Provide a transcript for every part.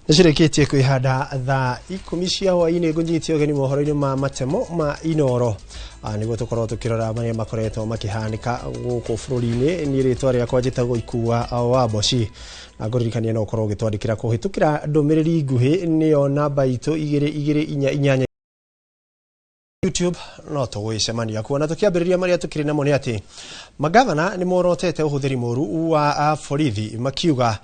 Nĩcirĩkĩtie kwĩhanda thaa 10 cia hwaĩ-inĩ. Ngũnyitie ũgeni mohoro-inĩ ma matemo ma Inoro, nĩguo tũkorwo tũkĩrora marĩa makoretwo makĩhanĩka gũkũ bũrũri-inĩ. Niĩ rĩtwa rĩakwa njĩtagwo Ikua wa Mboci, na ngũririkania no ũkorwo ũgĩtwandĩkĩra kũhĩtũkĩra ndũmĩrĩri nguhĩ, nĩyo namba itũ 2288. YouTube no tũgwĩcemania kuo. Na tũkĩambĩrĩria marĩa tũkĩrĩ namo nĩ atĩ magavana nĩ morotete ũhũthĩri mũru wa borithi, makiuga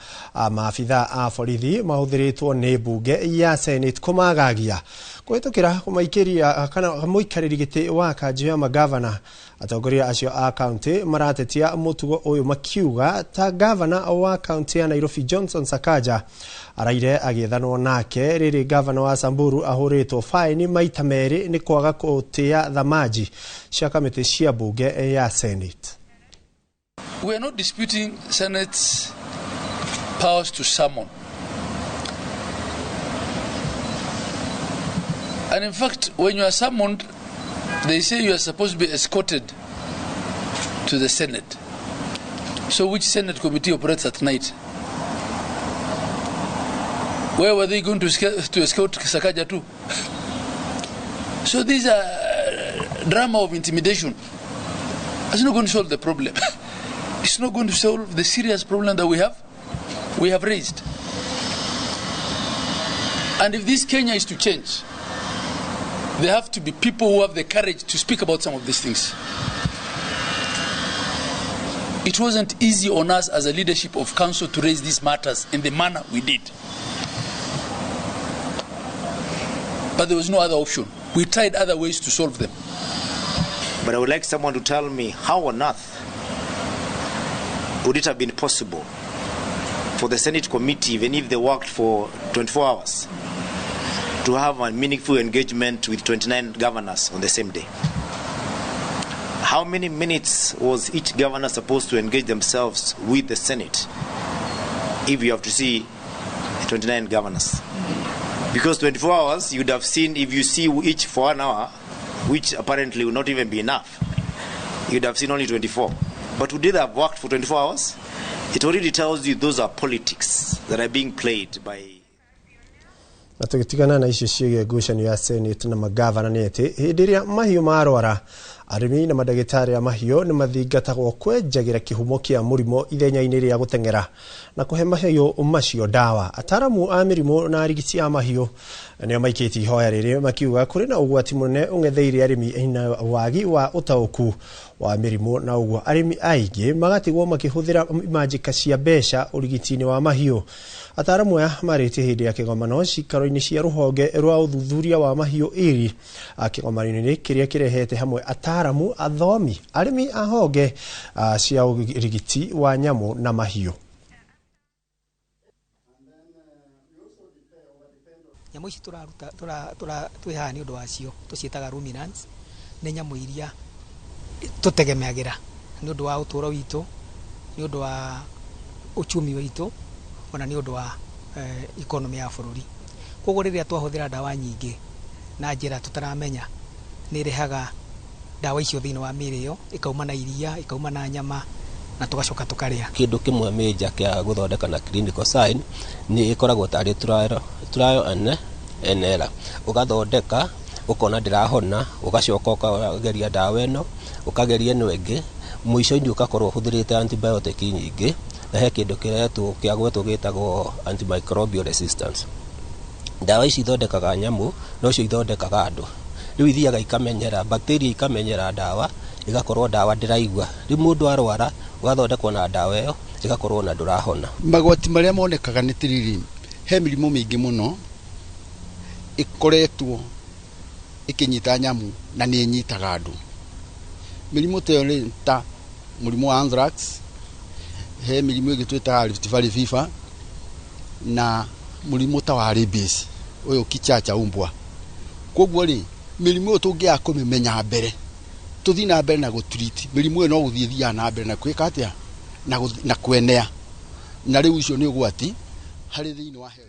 maabitha a borithi mahũthĩrĩtwo nĩ mbunge ya Senate kũmagagia kũhĩtũkĩra kũmaikĩria kana mũikarĩri gĩtĩ wa kanjũ ya magavana. Atongoria acio a kaunti maratetia mũtugo ũyũ, makiuga ta gavana wa kaunti ya Nairobi Johnson Sakaja araire agĩethanwo nake rĩrĩ gavana wa Samburu ahũrĩtwo faini maita merĩ nĩ kwaga gũtĩa thamaji cia kamĩtĩ cia mbunge ya Senate. We are not disputing Senate's powers to summon. And in fact, when you are summoned, they say you are supposed to be escorted to the Senate. So which Senate committee operates at night? Where were they going to escort Sakaja to? So these are drama of intimidation. It's not going to solve the problem. It's not going to solve the serious problem that we have raised. And if this Kenya is to change, there have to be people who have the courage to speak about some of these things. It wasn't easy on us as a leadership of council to raise these matters in the manner we did. But there was no other option. We tried other ways to solve them. But I would like someone to tell me how on earth would it have been possible for the Senate committee, even if they worked for 24 hours, to have a meaningful engagement with 29 governors on the same day? How many minutes was each governor supposed to engage themselves with the Senate if you have to see 29 governors? Because 24 hours, you'd have seen, if you see each for 1 hour, which apparently would not even be enough, you'd have seen only 24. But would they have worked for 24 hours? It already tells you those are politics that are being played by Na tũgĩtigana na icio ciĩgiĩ ngucanio ya Senate na magavana nĩ atĩ hĩndĩ ĩrĩa mahiũ marwara, arĩmi na mandagĩtarĩ a mahiũ nĩ mathingatagwo kwenjagĩra kĩhumo kĩa mũrimũ ithenya-inĩ rĩa gũteng'era na kũhe mahiũ macio ndawa. Ataramu a mĩrimũ na arigiti a mahiũ nĩo maikĩtie ihoya rĩrĩ, makiuga kũrĩ na ũgwati mũnene ũng'etheire arĩmi na wagi wa ũtaũku wa mĩrimũ, na ũguo arĩmi aingĩ magatigwo makĩhũthĩra imanjĩka cia mbeca ũrigiti-inĩ wa mahiũ. Ataramu aya marĩtie hĩndĩ ya kĩgomano cikaro-inĩ cia rũhonge rwa ũthuthuria wa mahiũ IRI, kĩgomano-inĩ kĩrĩa kĩrehete hamwe ataramu, athomi, arĩmi a honge cia ũrigiti wa nyamũ na mahiũ. Nyamũ ici tũraruta twĩ haha nĩ ũndũ wacio tũciĩtaga ruminants. Nĩ nyamũ iria tũtegemeagĩra nĩ ũndũ wa ũtũũro witũ, nĩ ũndũ wa uchumi witũ, ona nĩ ũndũ wa economy ya bũrũri. Koguo rĩrĩa twahũthĩra ndawa nyingĩ na njĩra tũtaramenya, nĩ ĩrehaga ndawa icio thĩinĩ wa mĩĩrĩ ĩyo, ĩkauma na iria, ĩkauma na nyama, na tũgacoka tũkarĩa. Kĩndũ kĩmwe major kĩa gũthondeka na clinical sign nĩ ĩkoragwo tarĩ trial and error. Ũgathondeka, ũkona ndĩrahona, ũgacoka ũkageria ndawa ĩno, ũkageria ĩno ĩngĩ, mũico-inĩ ũgakorwo ũhũthĩrĩte antibiotic nyingĩ, na he kĩndũ kĩretwo kĩa gwetwo gĩtagwo antimicrobial resistance. Ndawa ici ithondekaga nyamũ nocio ithondekaga andũ. Rĩu ithiaga ikamenyera bacteria, ikamenyera ndawa, ĩgakorwo ndawa ndĩraigua. Rĩu mũndũ arwara, ũgathondekwo na ndawa ĩyo, ĩgakorwo na ndũrahona. Magwati marĩa monekaga nĩ tiriri, he mĩrimũ mĩingĩ mũno ĩkoretwo ĩkĩnyita nyamũ na nĩ ĩnyitaga andũ. Mĩrimũ ta ĩyo nĩ ta mũrimũ wa anthrax, he mĩrimũ ĩngĩ twĩtaga Rift Valley fever, na mũrimũ ta wa rabies, ũyũ kichaa cha umbwa. Koguo rĩ, mĩrimũ ĩyo tũngĩaga kũmĩmenya mbere, tũthiĩ na mbere na gũtreat mĩrimũ ĩyo, no gũthiĩ ĩthiaga na mbere na gwĩka atĩa na kwenea, na rĩu ũcio nĩ ũgwati harĩ thĩinĩ wa health.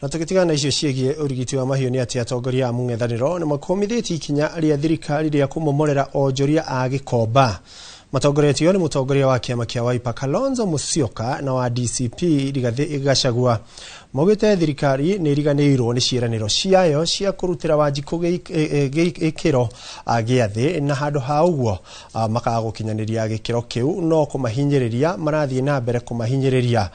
Na tũgĩtigana na icio ciĩgiĩ ũrigiti wa mahiũ nĩ atĩ atongoria a mũng'ethanĩro nĩ makũmithĩtie ikinya rĩa thirikari rĩa kũmomorera onjoria a Gĩkomba. Matongoretio nĩ mũtongoria wa kĩama kĩa Wiper Kalonzo Musyoka na wa DCP Rigathi Gachagua. Maugĩte thirikari nĩ ĩriganĩirwo nĩ ciĩranĩro ciayo cia kũrutĩra Wanjikũ gĩkĩro gĩa thĩ, na handũ ha ũguo makaga gũkinyanĩria gĩkĩro kĩu no kũmahinyĩrĩria marathiĩ na mbere kũmahinyĩrĩria.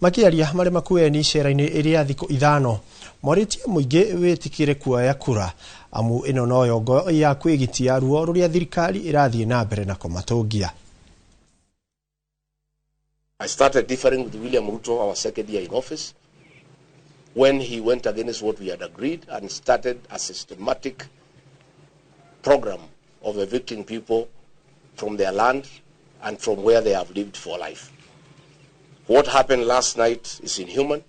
Makĩaria marĩ Makueni icera-inĩ rĩa thikũ 5, morĩtie mũingĩ wĩtĩkĩre kuoya kura amu ĩno noyo ngo ya kwĩgitia ruo rũrĩa thirikari ĩrathiĩ na mbere na kũmatũngia. I started differing with William Ruto our second year in office when he went against what we had agreed and started a systematic program of evicting people from their land and from where they have lived for life. What happened last night is inhuman,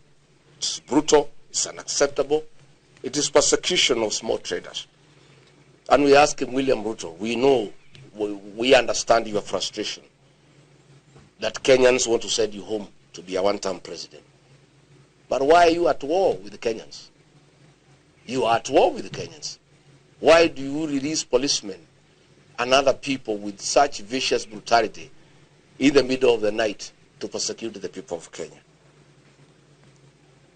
it's brutal, it's unacceptable. It is persecution of small traders. And we ask him, William Ruto, we know, we understand your frustration that Kenyans want to send you home to be a one-term president. But why are you at war with the Kenyans? You are at war with the Kenyans. Why do you release policemen and other people with such vicious brutality in the middle of the night to persecute the people of Kenya?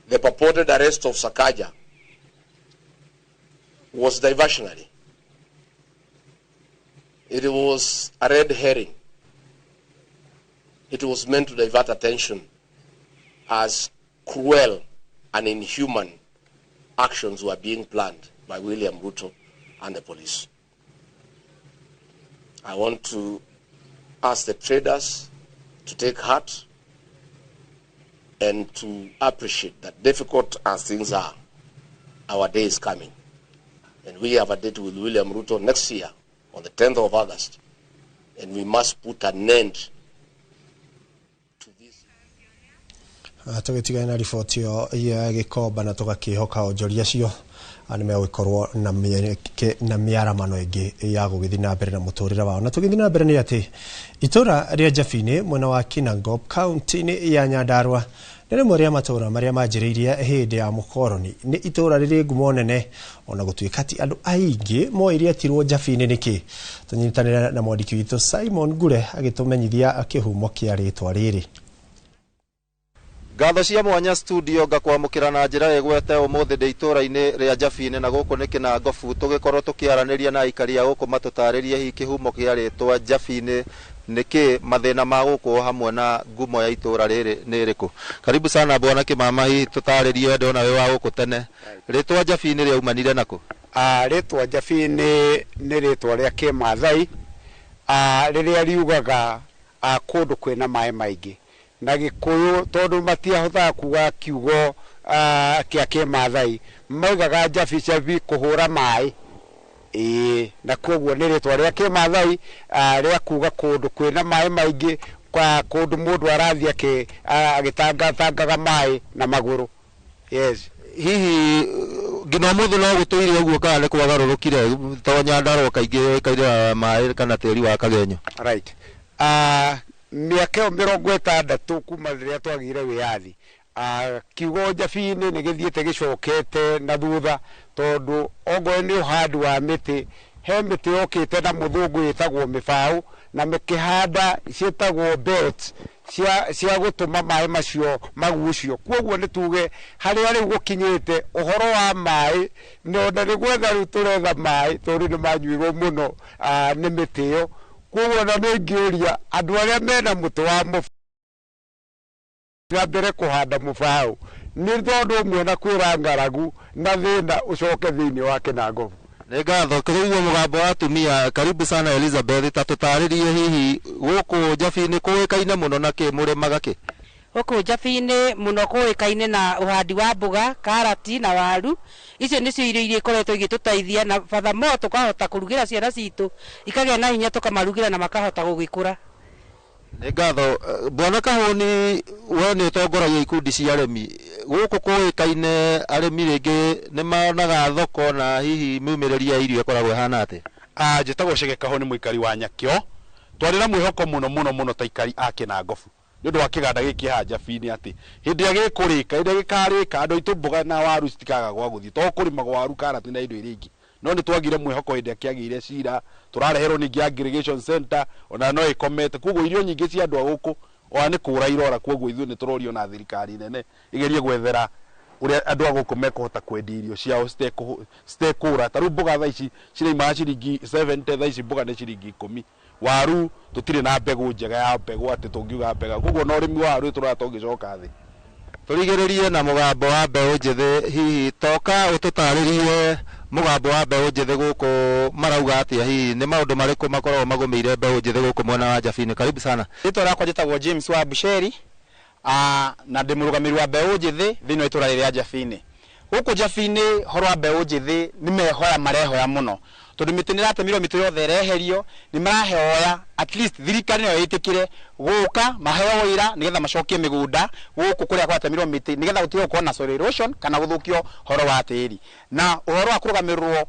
The purported arrest of Sakaja was diversionary. It was a red herring. It was meant to divert attention as cruel and inhuman actions were being planned by William Ruto and the police. I want to ask the traders to take heart and to appreciate that difficult as things are, our day is coming. And we have a date with William Ruto next year on the 10th of August. And we must put an end to this. Tũgĩtigana na riboti ĩyo ya Gĩkomba na tũgakĩhoka onjoria acio nĩ megũgĩkorwo na mĩeke na mĩaramano ĩngĩ ya gũgĩthiĩ na mbere na mũtũrĩre wao. Na tũgĩthiĩ na mbere nĩ atĩ itũra rĩa Njabini mwena wa Kinangop kaunti-inĩ ya Nyandarua nĩ rĩmwe rĩa matũra marĩa manjĩrĩirie hĩndĩ ya mũkoroni. Nĩ itũra rĩrĩ ngumo nene ona gũtuĩka ti andũ aingĩ moĩ rĩetirwo Njabini nĩkĩ. Tũnyitanĩre na mwandĩki witũ Simon Ngure agĩtũmenyithia kĩhumo kĩa rĩtwa rĩrĩ. Ngatho cia mwanya studio ngakwamũkĩra na njĩra ĩgwete ũmũthĩ ndĩ itũra-inĩ rĩa Njabini na gũkũ nĩ Kĩnangobu tũgĩkorwo tũkĩaranĩria na aikari a gũkũ matũtarĩrie hihi kĩhumo kĩa rĩtwa Njabini nĩkĩ, mathĩna ma gũkũ hamwe na ngumo ya itũra rĩrĩ nĩ ĩrĩkũ. Karibu sana bwana Kĩmama, hihi tũtarĩrie ndona wĩ wa gũkũ tene, rĩtwa Njabini rĩaumanire nakũ? Rĩtwa Njabini nĩ rĩtwa rĩa kĩmathai rĩrĩa riugaga kũndũ kwĩna maĩ maingĩ na Gĩkũyũ, tondũ matiahotaga kuga kiugo kĩa kĩmathai maugaga njabi cabi kũhũra maĩ. Ĩĩ, na koguo nĩ rĩtwa rĩa kĩmathai rĩa kuga kũndũ kwĩna maĩ maingĩ, kwa kũndũ mũndũ arathiĩ agĩtangatangaga maĩ na magũrũ. Yes. Hihi nginya ũmũthĩ no gũtũire ũguo kana nĩ kwagarũrũkire to Nyandarua kaingĩ yũĩkaine na maĩ kana tĩri wa kagenyo? Right. Mĩaka ĩyo 60 kuma rĩrĩa twagĩire wĩyathi, kiugo Njabini nĩ gĩthiĩte gĩcokete na thutha, tondũ ongorwo nĩ ũhandi wa mĩtĩ, he mĩtĩ yokĩte na mũthũngũ ĩtagwo mĩbaũ na mĩkĩhanda ciĩtagwo belt cia gũtũma maĩ macio magucio. Koguo nĩ tuge harĩa rĩu gũkinyĩte ũhoro wa maĩ no na nĩ gwetha rĩu tũretha maĩ tondũ nĩ manyuirwo mũno nĩ mĩtĩ ĩyo. Koguo na nĩ ingĩũria andũ arĩa mena mũtĩ wa mũbaũ mbere kũhanda mũbaũ nĩ tondũ ũmwe na kwĩra ng'aragu na thĩna ũcoke thĩinĩ wa Kĩnangobu. Nĩ ngatho. Kũiguo mũgambo wa atumia. Karibu sana Elizabeth, ta tũtarĩrie hihi gũkũ Njabini kũĩkaine mũno na kĩ, mũrĩmaga kĩ? Gũkũ Njabini mũno kũĩkaine na ũhandi wa mboga, karati na waru. Icio nĩcio irio iria ikoretwo igĩtũteithia na furthermore tũkahota kũrugĩra ciana citũ ikagĩa na hinya, tũkamarugĩra na makahota gũgĩkũra. Nĩ ngatho. Bwana Kahũni, we nĩ ũtongoragia ikundi cia arĩmi gũkũ kũĩkaine, arĩmi rĩngĩ nĩ monaga thoko na hihi miumĩrĩrie ya irio ĩkoragwo ĩhana atĩa? Njĩtagwo Chege Kahũni, mũikari wa Nyakĩo. Twarĩ na mwĩhoko mũno mũno mũno ta aikari a Kĩnangobu nĩ ũndũ wa kĩganda gĩkĩ haha Njabini, atĩ hĩndĩ ĩrĩa gĩkũrĩka, hĩndĩ ĩrĩa gĩkarĩka, andũ aitũ mboga na waru citikaga gwa gũthiĩ, tondũ kũrĩmagwo waru, karati na indo iria ingĩ No nĩ twagire mwĩhoko hĩndĩ ĩrĩa kĩagĩire cira, tũrareherwo ningĩ aggregation center ona no ĩkomete. Koguo irio nyingĩ cia andũ a gũkũ ona nĩ kũra irora. Koguo ithuĩ nĩ tũrorio na thirikari nene ĩgerie gwethera ũrĩa andũ a gũkũ mekũhota kwendia irio ciao citekũra. Ta rĩu mboga thaa ici ciraimaga ciringi 70, thaa ici mboga nĩ ciringi 10. Waru tũtirĩ na mbegũ njega ya mbegũ atĩ tũngiuga mbega, koguo na ũrĩmi wa waru tũrona tũngĩcoka thĩ. Tũrigĩrĩrie na mũgambo wa mbeũ njĩthĩ. Hihi toka ũtũtarĩrie mũgambo wa mbeũ njĩthĩ gũkũ marauga atĩa? Hihi nĩ maũndũ marĩkũ makoragwo magũmĩire mbeũ njĩthĩ gũkũ mwena wa Njabini? Karibu sana. Rĩtwa rĩakwa njĩtagwo James wa Busheri, na ndĩ mũrũgamĩrĩri wa mbeũ njĩthĩ thĩinĩ wa itũra rĩrĩa Njabini. Gũkũ Njabini horo wa mbeũ njĩthĩ nĩ mehoya marehoya mũno, tondũ mĩtĩ nĩ ĩratemirwo, mĩtĩ yothe ĩreherio. Nĩ marahoya at least thirikari nayo ĩtĩkĩre gũka maheo wĩra nĩgetha macokie mĩgũnda gũkũ kũrĩa kũratemirwo mĩtĩ, nĩgetha gũtige gũkorwo na soil erosion kana gũthũkio horo wa tĩri. Na ũhoro wa kũrũgamĩrĩrwo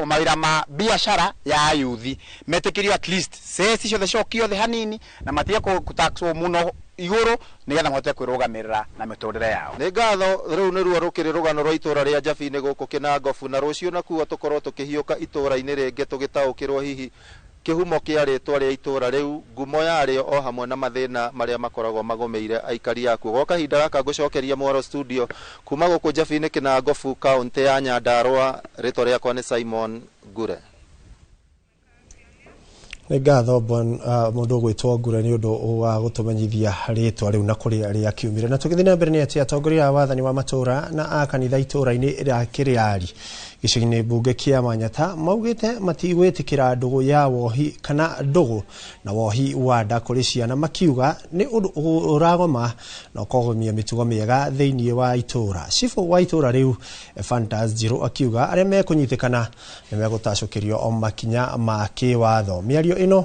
mawĩra ma biacara ya yuthi, metĩkĩrio at least ceci ciothe cokio thĩ hanini na matige gũtaxwo mũno igũrũ, nĩgetha mahote kwĩrũgamĩrĩra na mĩtũrĩre yao. Nĩ ngatho. Rĩu nĩruo rũkĩrĩ rũgano rwa itũra rĩa Njabini gũkũ Kĩnangobu, na rũciũ nakuo tũkorwo tũkĩhiũka itũra-inĩ rĩngĩ tũgĩtaũkĩrwo hihi kĩhumo kĩa rĩtwa rĩa itũra rĩu, ngumo yarĩo, o hamwe na mathĩna marĩa makoragwo magũmĩire aikari akuo. Gwa kahinda gaka ngũcokeria mwaro studio kuma gũkũ Njabini Kĩnangobu, kaũntĩ ya Nyandarũa. Rĩtwa rĩakwa nĩ Simon Ngure. Nĩ ngatho mũndũ ũgwĩtwo Ngure nĩ ũndũ wa gũtũmenyithia rĩtwa rĩu na kũrĩa rĩakiumire. Na tũgĩthiĩ na mbere nĩ atĩ atongoria a wathani wa matũra na a kanitha itũra-inĩ rĩa Kĩrĩari gĩcagi-inĩ mbunge kĩa Manyata maugĩte matigwĩtĩkĩra ndũgũ ya wohi kana ndũgũ na wohi wa nda kũrĩ ciana, makiuga nĩ ũndũ ũragoma na ũkogomia mĩtugo mĩega thĩinĩ wa itũra. Cibũ wa itũra rĩu Ephantus Njirũ akiuga arĩa mekũnyitĩkana nĩ megũtacũkĩrio o makinya ma kĩwatho. Mĩario ĩno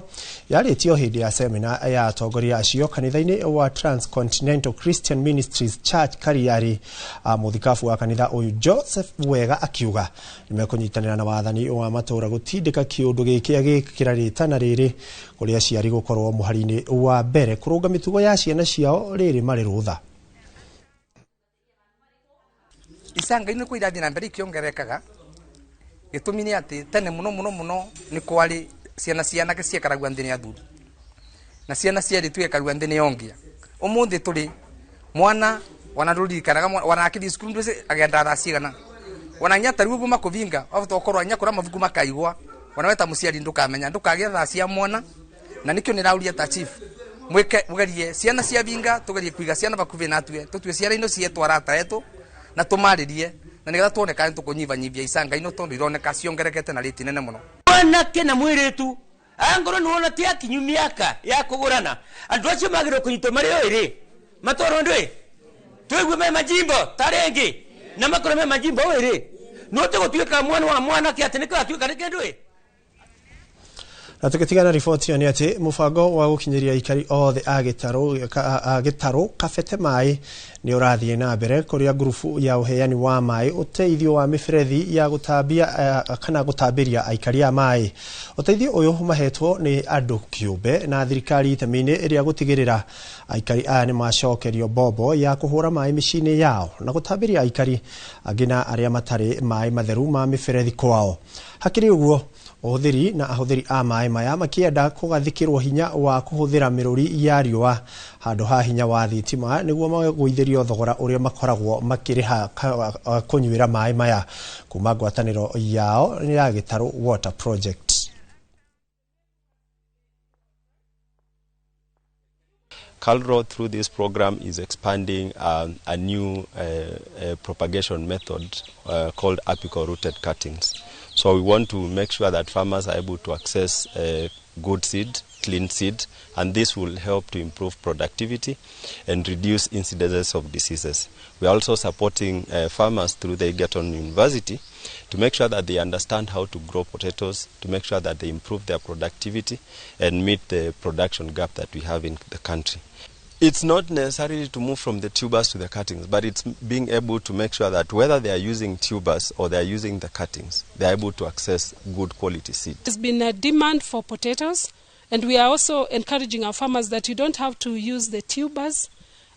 yarĩtio hĩndĩ ya semina ya atongoria acio kanitha-inĩ wa Transcontinental Christian Ministries Church Kariari. Mũthikabu wa kanitha ũyũ Joseph Wega akiuga nĩ mekũnyitanĩra na wathani wa matũra gũtindĩka kĩũndũ gĩkĩ agĩkĩra rĩtana rĩrĩ kũrĩ aciari gũkorwo mũhari-inĩ wa mbere kũrũnga mĩtugo ya ciana ciao rĩrĩ marĩ rũtha. Icanga-inĩ kwĩ irathiĩ na mbere ikĩongererekaga. Gĩtũmi nĩ atĩ tene mũno mũno mũno nĩ kwarĩ ciana cia anake ciekaragua nthĩ nĩ athuri na ciana cia airĩtu igekaragua nthĩ nĩ ongia. Ũmũthĩ tũrĩ mwana ona ndũririkanaga ona akĩthiĩ cukuru ndwĩci agendaga thaa cigana, ona nginya ta rĩu ũguo makũbinga wahota gũkorwo nginya kũrĩa mabuku makaigwa, ona we ta mũciari ndũkamenya ndũkagĩa thaa cia mwana. Na nĩkĩo nĩrauria ta chief mwĩke mũgerie ciana cia binga, tũgerie kũiga ciana bakuhĩ na atue tũtue ciana ino cietwo arata etũ na tũmarĩrie, na nĩgetha tuone kana nĩtũkũnyibanyibia icanga ino, tondũ ironeka ciongerekete na rĩti nene mũno. Mwanake na mwĩrĩtu angorwo nĩwona ti akinyu mĩaka ya kũgũrana, andũ acio magĩrĩirwo kũnyitwo marĩ oĩrĩ matwarwo ndwĩ tũigue me majimbo ta rĩngĩ na makorwo me majimbo oĩrĩ, no ti gũtuĩka mwana wa mwanake atĩ nĩkĩo atuĩka nĩ kĩndũ ĩ. Na tũgĩtigana riboti ĩyo nĩ atĩ mũbango wa gũkinyĩria aikari othe a gĩtarũ kabete maĩ nĩ ũrathiĩ na mbere, kũrĩa ngurubu ya ũheani wa maĩ, ũteithio wa mĩberethi ya gũtambia kana gũtambĩria aikari a maĩ. Ũteithio ũyũ mahetwo nĩ andũ kĩũmbe na thirikari itemi-inĩ rĩa gũtigĩrĩra aikari aya nĩ macokerio mbombo ya kũhũra maĩ mĩciĩ-inĩ yao na gũtambĩria aikari angĩ na arĩa matarĩ maĩ matheru ma mĩberethi kwao. Hakĩrĩ ũguo, ũhũthĩri na ahũthĩri a maĩ maya makĩenda kũgathĩkĩrwo hinya wa kũhũthĩra mĩrũri ya riũa handũ ha hinya wa thitima nĩguo magũithĩrio thogora ũrĩa makoragwo makĩrĩha kũnyuĩra maĩ maya kuma ngwatanĩro yao ya Gĩtarũ Water Project. KALRO through this program is expanding a new propagation method called apical rooted cuttings. So we want to make sure that farmers are able to access good seed, clean seed, and this will help to improve productivity and reduce incidences of diseases. We are also supporting farmers through the Egerton University to make sure that they understand how to grow potatoes, to make sure that they improve their productivity and meet the production gap that we have in the country. It's not necessarily to move from the tubers to the cuttings, but it's being able to make sure that whether they are using tubers or they are using the cuttings, they are able to access good quality seed. There's been a demand for potatoes, and we are also encouraging our farmers that you don't have to use the tubers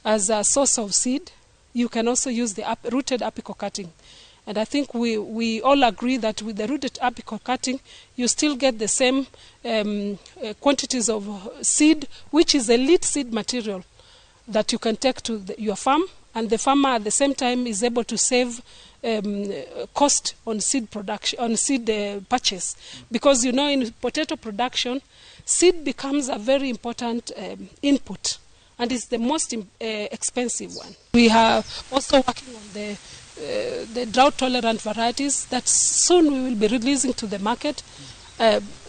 as a source of seed. You can also use the rooted apical cutting. And I think we all agree that with the rooted apical cutting, you still get the same quantities of seed, which is elite seed material that you can take to your farm, and the farmer at the same time is able to save cost on seed production, on seed purchase. Because in potato production, seed becomes a very important input, and it's the most expensive one. We are also working on the drought-tolerant varieties that soon we will be releasing to the market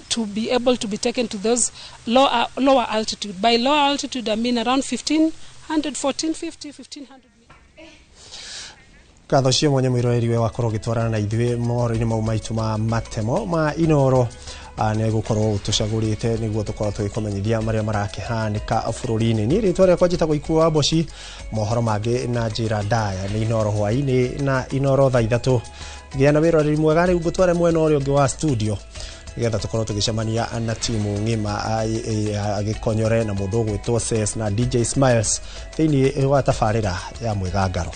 to be able to be taken to those lower altitude. By lower altitude, I mean around 1500, 1450, 1500. Ngatho cio mwanya mwiroreri we wakorwo ũgĩtwarana na ithuĩ mohoro-inĩ mau maitũ ma matemo ma Inoro. Nĩ gũkorwo tũcagũrĩte nĩguo tũkorwo tũgĩkũmenyithia marĩa marakĩhanĩka bũrũri-inĩ. Niĩ rĩtwa rĩakwa njĩtagwo Ikuũ wa Mboci. Mohoro mangĩ na njĩra ndaya nĩ Inoro hwaĩ-inĩ na Inoro thaa 3. Gĩa na wĩroreri mwega. Rĩu ngũtware mwena ũrĩa ũngĩ wa studio nĩgetha tũkorwo tũgĩcemania na timu ng'ima ya Gĩkonyore na mũndũ ũgwĩtwo Ses na DJ Smiles thĩinĩ wa tabarĩra ya Mwĩgangaro.